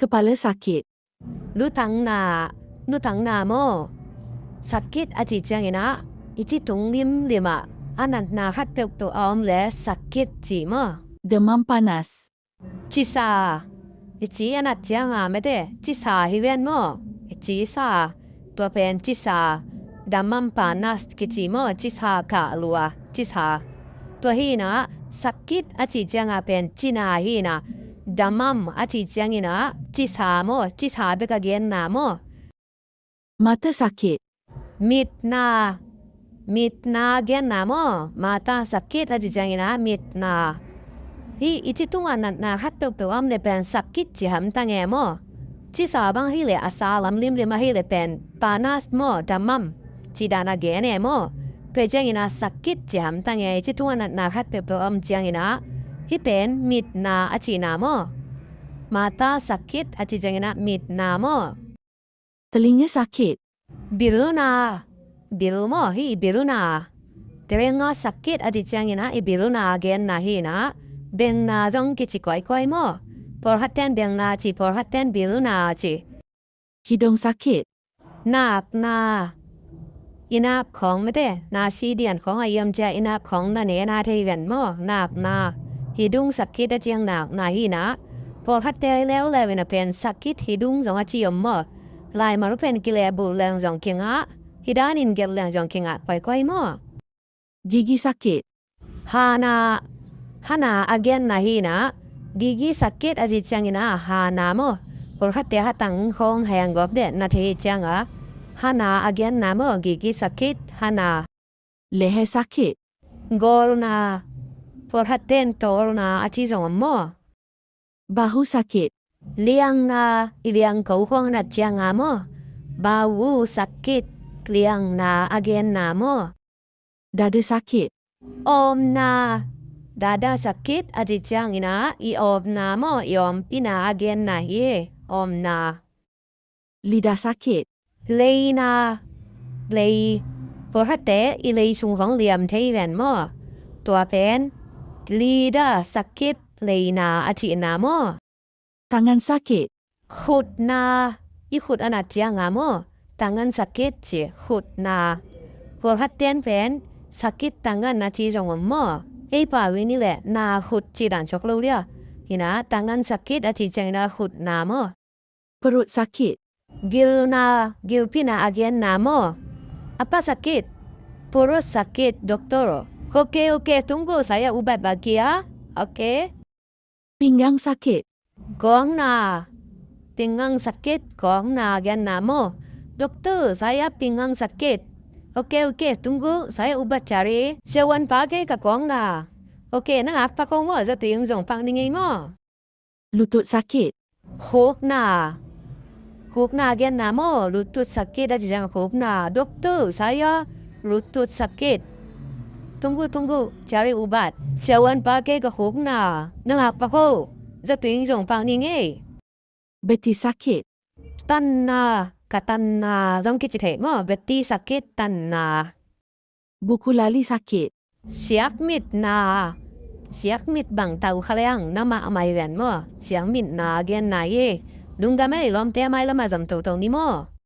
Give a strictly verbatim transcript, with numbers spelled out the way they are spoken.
Kepala sakit. Lutangna, lutangna maw. Sakit a cih ciangin ah, i ci tung limlim ah, a natna khat peuhpeuh a om leh sakit ci maw. Demam panas. Cisa. I ci a nat ciang a mete, cisa hi ven maw. I cisa. Tua pen cisa. Demam panas kici maw, cisa kah lua, cisa. Tua hi in ah, sakit a cih ciang a pen cina hi in ah, demam a cih ciangin ah, cisa maw, cisa bek a genna maw. Mata sakit. Mitna. Mitna genna maw. Mata sakit a cih ciangin ah, mitna. Hih i ci tung a natna khat peuhpeuh a om leh pen sakit ci hamtang e maw. Cisa bang ahih leh a sa lam limlim ahih leh pen panas maw, demam ci dan a gen e maw. Tua ciangin ah sakit ci hamtang e, i ci tung a natna khat peuhpeuh a om ciangin ah. Hih pen mitna a cihna maw. Mata sakit a cih ciangin ah mitna maw. Telinga sakit. Bilna. Bil maw, hih i bilna. Telinga sakit a cih ciangin ah i bilna genna hi in ah. Belna zong kici koikoi maw. Pawlkhatte'n belna ci, pawlkhatte'n bilna ci. Hidung sakit. Napna. I nap khawng mete, nasi dian khawng a i om ciang i nap khawng na ne na thei ven maw, napna. Hidung sakit a ciang napna hi in ah. Pawlkhatte leuleu in ah pen sakit hidung zong a ci om maw. Laimal pen kilehbulh leng zong kingah, hih danin gelh leng zong kingah koikoi maw. Gigi sakit. Hana. Hana a genna hi in ah. Gigi sakit a cih ciangin ah hana maw. Pawlkhatte hatang khawng heng gawp deh na thei ciang a. Hana a genna maw, gigi sakit, hana. Leher sakit. Gawlna. Pawlkhatte'n tawlna a ci zong om maw. Bahu sakit. Liangna, i liangko khawng nat ciang a maw. Bahu sakit, liangna a genna maw. Dada sakit. Awpna. Dada sakit a cih ciangin ah i awpna maw, i awmpina a genna hi. Awpna. Lidah sakit. Leina. Lei. Pawlkhatte i lei sung khawng liam thei ven maw. Tua pen lidah sakit, leina a cihna maw. Tangan sakit. Khutna. I khut a nat ciang a maw. Tangan sakit ci, khutna. Pawlkhatte'n pen sakit tangan a ci zong om maw. Ei pau in i leh na khut ci dan cok lo dia. Hi in ah tangan sakit a cih ciangin ah khutna maw. Perut sakit. Gilna, gilpina a genna maw. Apa sakit. Perut sakit, doktor. Oke, oke, tunggu, saya ubat bagi ya. Oke. Pinggang sakit. Kawkna. Pinggang sakit, kawkna genna maw. Doktor, saya pinggang sakit. Oke, oke, tunggu, saya ubat cari. Siawan pake ka kawkna. Oke, nang akpa kong maw, za tuing zong pak ni ngei maw. Lutut sakit. Khukna. Khukna genna maw, lutut sakit a cih ciang khukna. Doktor, saya lutut sakit. Tunggu, tunggu, cari ubat. Siawan pake ka khukna. Nang akpa kong, za tuing zong pak ni ngei. Betis sakit. Tanna, ka tanna zong kici thei maw, betis sakit, tanna. Buku lali sakit. Siakmitna. Siakmit bang tau kha leng na mah mai ven maw. Siakmitna genna hi. Lungdam ei, lawmte a mailam ah zom toto ni maw.